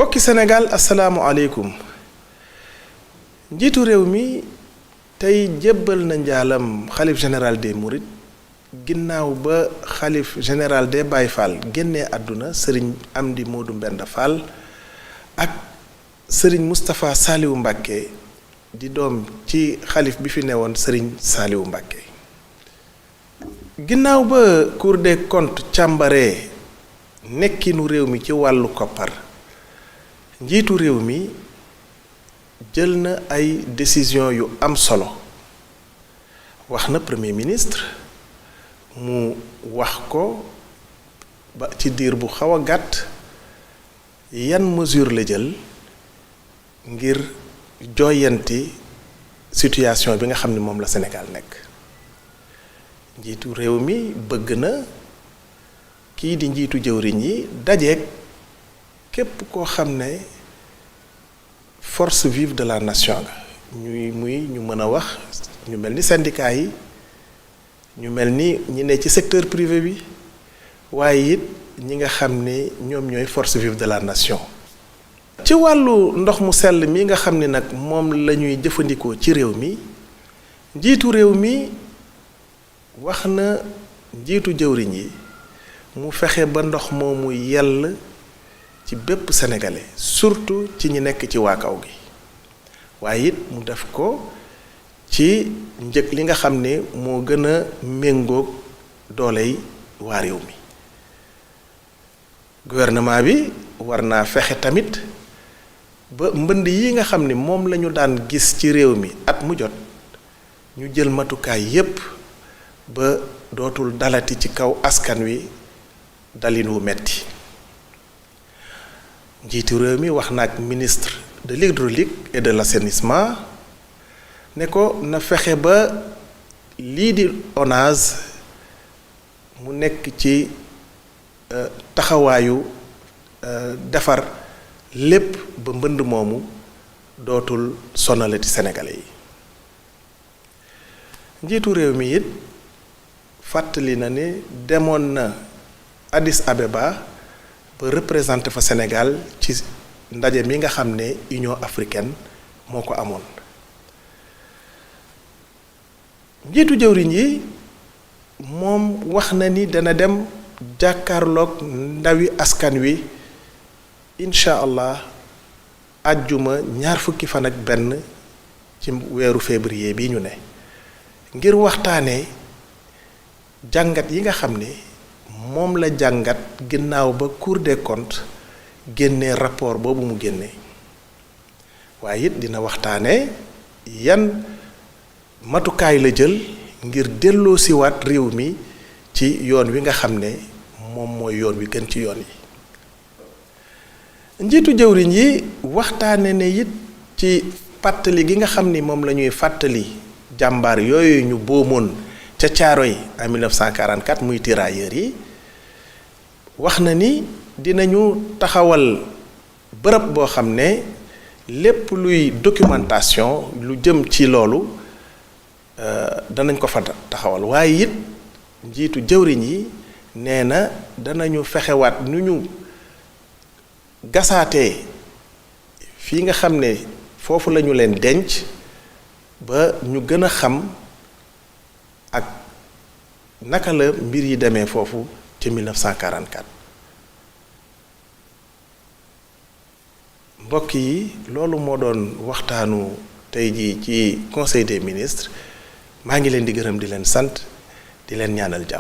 mbokki Sénégal asalaamualeykum njiitu réew mi tey jébbal na njaalam xalif général des Mourides ginnaaw ba xalif général des Baye Fall génnee àdduna sëriñ Amdi Modou Mbenda Fall ak sëriñ Moustapha Saliou Mbacké di doom ci xalif bi fi newoon sëriñ Saliou Mbacké ginnaaw ba Cour des comptes càmbaree nekkinu réew mi ci wàllu koppar njiitu réew mi jël na ay décision yu am solo wax na premier ministre mu wax ko ba ci diir bu xaw a gàtt yan mesure la jël ngir jooyanti situation bi nga xam ne moom la Sénégal nekk njiitu réew mi bëgg na kii di njiitu jëwriñ yi dajeek képp koo xam ne force vive de la nation nga ñu mën a wax ñu mel ni syndicat yi ñu mel ni ñi ne ci secteur privé bi waaye it ñi nga xam ne ñoom ñooy force vive de la nation. ci wàllu ndox mu sell mi nga xam ne nag moom la ñuy jëfandikoo ci réew mi njiitu réew mi wax na njiitu jëwriñ yi mu fexe ba ndox moomu yell ci bépp sénégalais surtout ci ñi nekk ci waa kaw gi waaye it mu def ko ci njëg li nga xam ne moo gën a méngoog dooley waa réew mi gouvernement bi war naa fexe tamit ba mbënd yi nga xam ne moom la ñu daan gis ci réew mi at mu jot ñu jël matukaay yépp ba dootul dalati ci kaw askan wi dalin wu metti njiitu réew mi wax na ak ministre de l'hydraulique et de l'assainissement ne ko na fexe ba lii di ONAS mu nekk ci taxawaayu defar lépp ba mbënd moomu dootul sonalati sénégalais yi njiitu réew mi it fàttali na ne demoon na Addis Abeba ba représenté fa Sénégal ci ndaje mi nga xam ne Union africaine moo ko amoon njiitu jëwriñ yi moom wax na ni dana dem jàkkaarloog ndawi askan wi incha allah àjjuma 21 ci weeru février bi ñu ne ngir waxtaanee jàngat yi nga xam ne moom la jàngat ginnaaw ba Cour des comptes génnee rapport boobu mu génnee waaye it dina waxtaanee yan matukaay la jël ngir delloosiwaat réew mi ci yoon wi nga xam ne moom mooy yoon wi gën ci yoon yi njiitu jëwriñ yi waxtaane ne it ci fàttali gi nga xam ni moom la ñuy fàttali jàmbaar yooyu ñu boomoon ca Caaroy en 1944 muy tirailleurs yi wax na ni dinañu taxawal bërëb boo xam ne lépp luy documentation lu jëm ci loolu danañ ko fa taxawal waaye it njiitu jëwriñ yi nee na danañu fexewaat nu ñu gasaatee fii nga xam ne foofu lañu leen denc ba ñu gën a xam ak naka la mbir yi demee foofu ci 1944 mbokk yi loolu moo doon waxtaanu tey jii ci conseil des ministres maa ngi leen di gërëm di leen sant di leen ñaanal jàmm